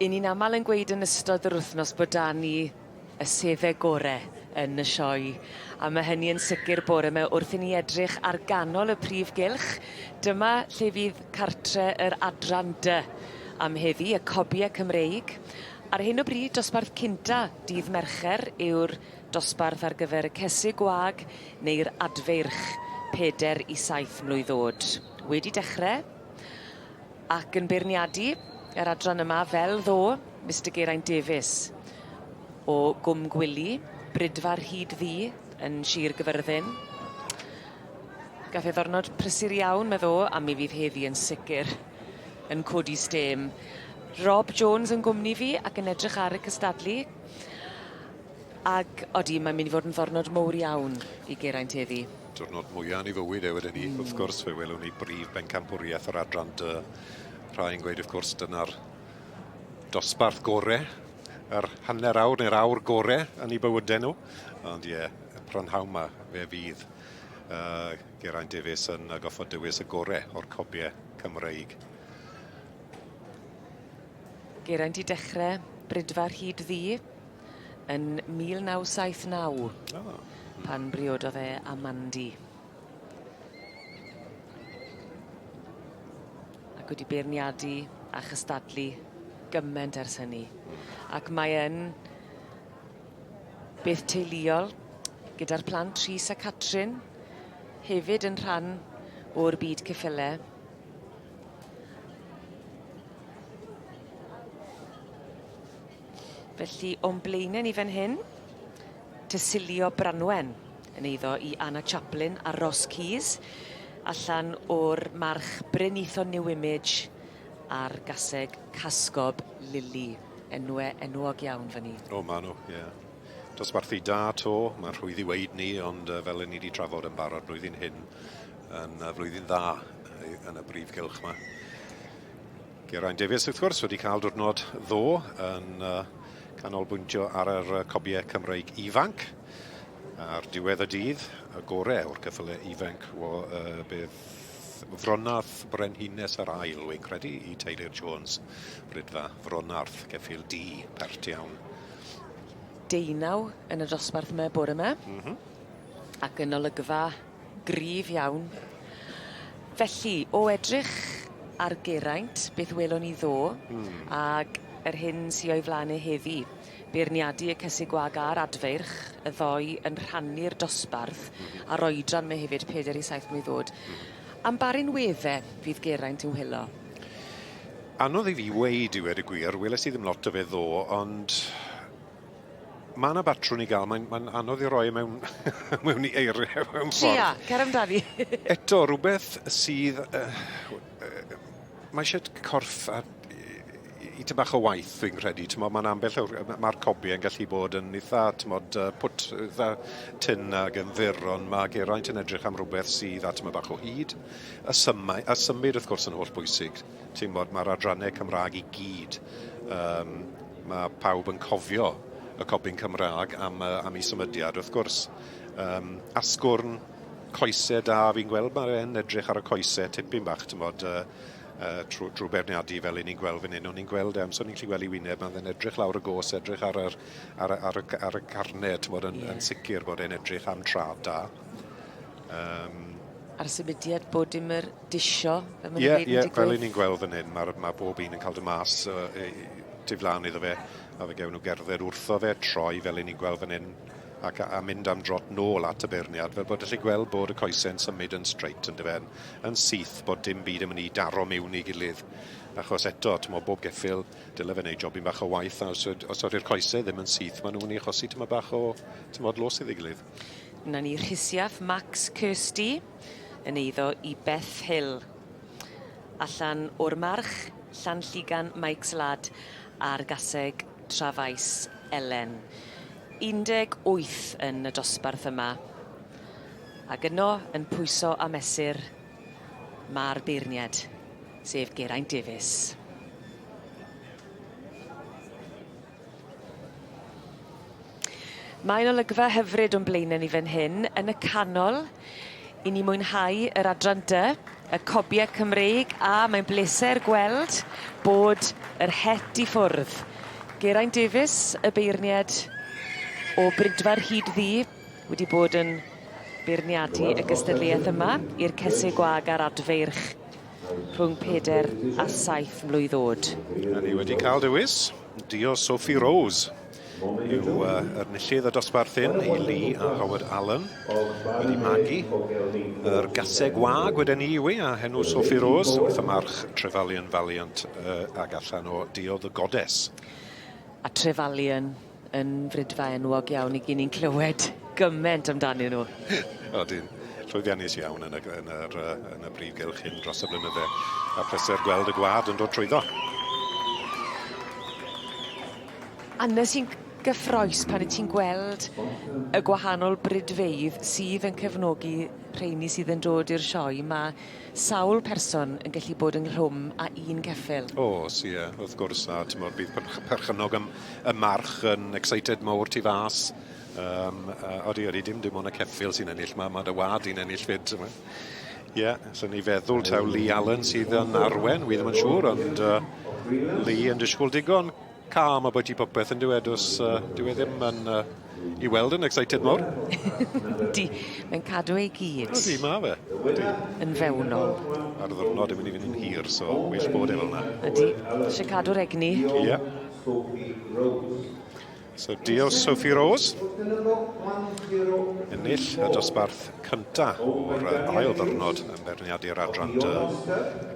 'Yn ni'n amal yn gweud yn ystod yr wthnos bod 'da ni y sedde gore yn y sioe a ma' hynny yn sicir bore 'ma wrth i ni edrych ar ganol y prif gylch. Dyma lle fydd cartre yr adran dy am heddi, y cobie Cymreig. Ar hyn o bryd dosbarth cynta dydd Mercher yw'r dosbarth ar gyfer y cesig gwag neu'r adfeirch peder i saith mlwydd o'd. Wedi dechre Ac yn beirniadu yr adran yma fel ddo, Mister Geraint Davies o Gwm Gwili, Bridfa Rhyd Ddu yn Sir Gyfyrddin. Gath e ddyrnod prysur iawn meddo a mi fydd heddi yn sicir yn codi stêm. Rob Jones yn gwmni fi ac yn edrych ar y cystadlu. Ag odi mae'n mynd i fod yn ddyrnod mowr iawn i Geraint heddi. Diwrnod mwya yn ei fywyd e wedyn 'ny. Hmm. Wrth gwrs fe welwn ni brif bencampwriaeth yr adran dy. Rhai yn gweud wrth gwrs dyna'r dosbarth gore, yr hanner awr neu'r awr gore yn eu bywyde nhw. Ond ie, y prynhawn 'ma fe fydd uh, Geraint Davies yn goffod dewis y gore o'r cobie Cymreig. Geraint i dechrau Brydfa Rhyd Ddu yn 1979. Oh. Pan briododd e â Mandy. Ac wedi beirniadu a chystadlu gyment ers hynny. Ac mae yn beth teuluol gyda'r plant Rhys a Catrin hefyd yn rhan o'r byd ceffyle. Felly o'n blaenau ni fan hyn, Tysilio Branwen yn eiddo i Anna Chaplin a Ross Keys, allan o'r march Bryn Ithon New Image a'r gaseg Casgob Lily. Enwe enwog iawn fan 'ny. O, ma' nhw, ie. Dosbarthu da 'to, mae'n rhwydd i weud 'ny, ond fel 'yn ni 'di trafod yn barod blwyddyn hyn yn flwyddyn dda yn y brif gylch 'ma. Geraint Davies wrth gwrs wedi cael diwrnod ddo yn uh, canolbwyntio ar yr cobiau Cymreig ifanc. Ar diwedd y dydd, y gore o'r ceffylau ifanc o, uh, bydd Fronarth Brenhines yr Ail, wy'n credu, i Taylor Jones, Brydfa Fronarth, ceffyl du, pert iawn. Deunaw yn y dosbarth yma bore yma. Mm -hmm. Ac yn olygfa gryf iawn. Felly, o edrych ar Geraint, beth welon ni ddo, mm. ag yr hyn sy o'i flan e heddi, beirniadu y cysig gwag a'r adfeirch, y ddoi yn rhannu'r dosbarth, mm -hmm. a'r oedran 'ma hefyd, 4 i 7 mlwydd o'd. Mm -hmm. Am barin wedde fydd Geraint yn wylo? Anodd i fi weud i weud y gwir, weles i ddim lot o fe ddo, ond Mae yna batrwn i gael, mae'n mae anodd i roi e mewn, mewn i eiriau mewn ffordd. Tria, cer amdani. Eto, rhywbeth sydd... Uh, uh, mae eisiau corff a i ty bach o waith dwi'n credu. T'mod, mae'n ambell mae'r cobiau yn gallu bod yn eitha, t'mod, pwt, eitha tyn ag yn fyr, ond mae Geraint yn edrych am rhywbeth sydd â tyma bach o hyd. Y, symau, a symud wrth gwrs yn holl bwysig. Ti'n bod, mae'r adrannau Cymraeg i gyd um, Mae pawb yn cofio y cobyn Cymraeg am, uh, am ei symudiad, wrth gwrs. Um, asgwrn, coesau da, fi'n gweld mae e'n edrych ar y coesau tipyn bach, ti'n bod, uh, uh, trwy, trwy beirniadu fel 'yn ni'n gweld fan hyn. O'n i'n gweld e, amser o'n i'n gallu gweld ei wyneb, mae'n edrych lawr y gos, edrych ar, yr, ar, ar, ar, ar y carne, ti'n bod, yn, yeah. yn sicr bod e'n edrych am trad da. Um, A'r symudiad bod dim yr disio, fel maen nhw'n yeah, yeah, fel 'yn ni'n gweld fan hyn, mae ma bob un yn cael dy mas uh, tu flaen iddo fe, a fe gewn nhw gerdded wrtho fe, troi fel 'yn ni'n gweld fan hyn, ac a, a mynd am drot nôl at y beirniad, fel bod gallu gweld bod y coesau'n symud yn straight, yn dyfe, yn, yn syth, bod dim byd yn mynd i daro miwn i gilydd. Achos eto, ti'n bob geffyl, dyle fe wneud jobyn bach o waith, a os, os ydy'r coesau ddim yn syth, maen nhw'n mynd i achosi tyma bach o, ti'n modd, los iddi gilydd. 'Na ni Rhisiaf Max Kirsty yn eiddo i Beth Hill. Allan o'r march, Llanllugan Mike's Lad a'r gaseg Trafaes Elen. 18 yn y dosbarth yma. Ac yno yn pwyso a mesur ma'r beirniad, sef Geraint Davies. Mae'n olygfa hyfryd o'n blaenau ni fan hyn, yn y canol I ni mwynhau yr adran dy, y cobie Cymreig, a mae'n bleser gweld bod yr het i ffwrdd. Geraint Davies, y beirniad o Brydfer Hyd Ddu, wedi bod yn beirniadu y gystadleuaeth yma i'r cesig gwag a'r adfeirch rhwng 4 a 7 mlwydd o'd. A ni wedi cael dewis. Dio Sophie Rose yw yr enillydd y dosbarth hyn i Lee a Howard Allen. Wedi magu yr gaseg wag wedyn ni yw i, a henw Sophie Rose wrth y march Trevalion Valiant ag allan o Dio the Goddess. A Trevalion yn fridfa enwog iawn i gyd ni'n clywed gyment amdanyn nhw. Odyn, llwyddiannus iawn yn y yn yr yn y brif gylch hyn dros y blynydde. A pleser gweld y gwlad yn dod trwyddo. A 'na sy'n gyffrous pan 'yt ti'n gweld y gwahanol bridfeydd sydd yn cefnogi rheini sydd yn dod i'r sioe ma' sawl person yn gallu bod ynghlwm â un ceffyl. O's ie, wrth gwrs, a t'mod bydd perchennog y y march yn excited mowr tu fas. Yym odi odi dim dim ond y ceffyl sy'n ennill 'ma ma' dy wad di'n ennill 'fyd t'mo'. Ie, so ni feddwl taw Lee Allen sydd yn arwen, wi ddim yn siŵr, ond Lee yn disgwyl digon calm ambwyty popeth yndyw e, do's dyw e ddim yn i weld yn excited mawr. Yndi, mae'n cadw ei gyd. Ydi, ma' fe. Ydi. Yn fewnol. A'r ddiwrnod yn mynd i fynd yn hir, so well bod e fel 'na. Ydi, isie cadw'r egni. Ie. So diolch Sophie Rose. Ennill y dosbarth cynta o'r ail ddyrnod yn beirniadu'r adran dy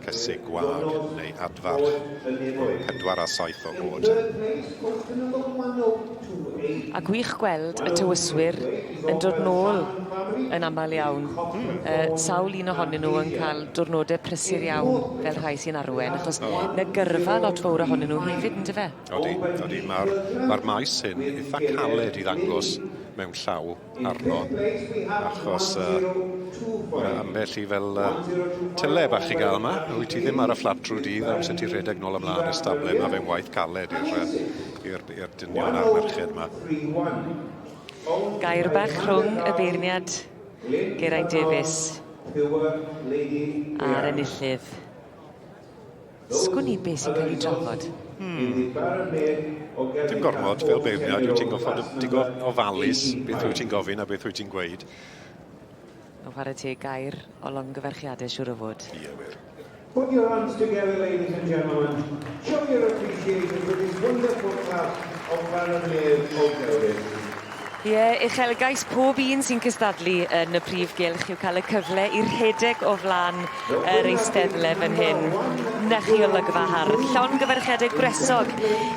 cesig gwag neu adfarch rhwng 4 a 7 o oed. A gwych gweld y tywyswyr yn dod nôl yn amal iawn. Mm. Sawl un ohonyn nhw yn cael diwrnodau prysur iawn fel rhai sy'n arwen, achos na gyrfa lot fawr ohonyn nhw hefyd, yndyfe? Odi, odi. Mae'r ma maes hyn eitha caled i ddangos mewn llaw arno, achos mae ambell i fel tyle bach i gael yma. Wyt ti ddim ar y fflat drwy dydd amser ti'n rhedeg nôl ymlaen y stable, mae fe'n waith caled i'r i'r dynion a'r merched yma. Gair bach rhwng y beirniad Geraint Davies a'r enillydd. Sgwn i beth sy'n cael ei drafod. Hmm. Dim gormod, fel beirniad, wyt ti'n goffod digon ofalus beth wyt ti'n gofyn a beth wyt ti'n gweud. Yn chwarae teg gair o longyfarchiadau siŵr o fod. Ie, wir. Put your hands together, ladies and gentlemen. Show your appreciation for this wonderful class of Baromir O'Gowrie. Ie, uchelgais pob un sy'n cystadlu yn y prif gylch yw cael y cyfle i rhedeg o flaen yr eisteddle fan hyn. 'Na chi olygfa hardd. Llongyfarchiadau gwresog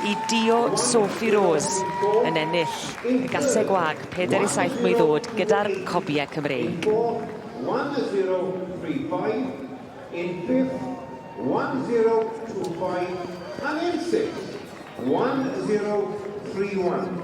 i Dio Sophie Rose yn ennill y gaseg wag 4 i 7 mlwydd o'd gyda'r cobiau Cymreig. In fourth, 1035. In fifth, 1025. And in sixth, 1031.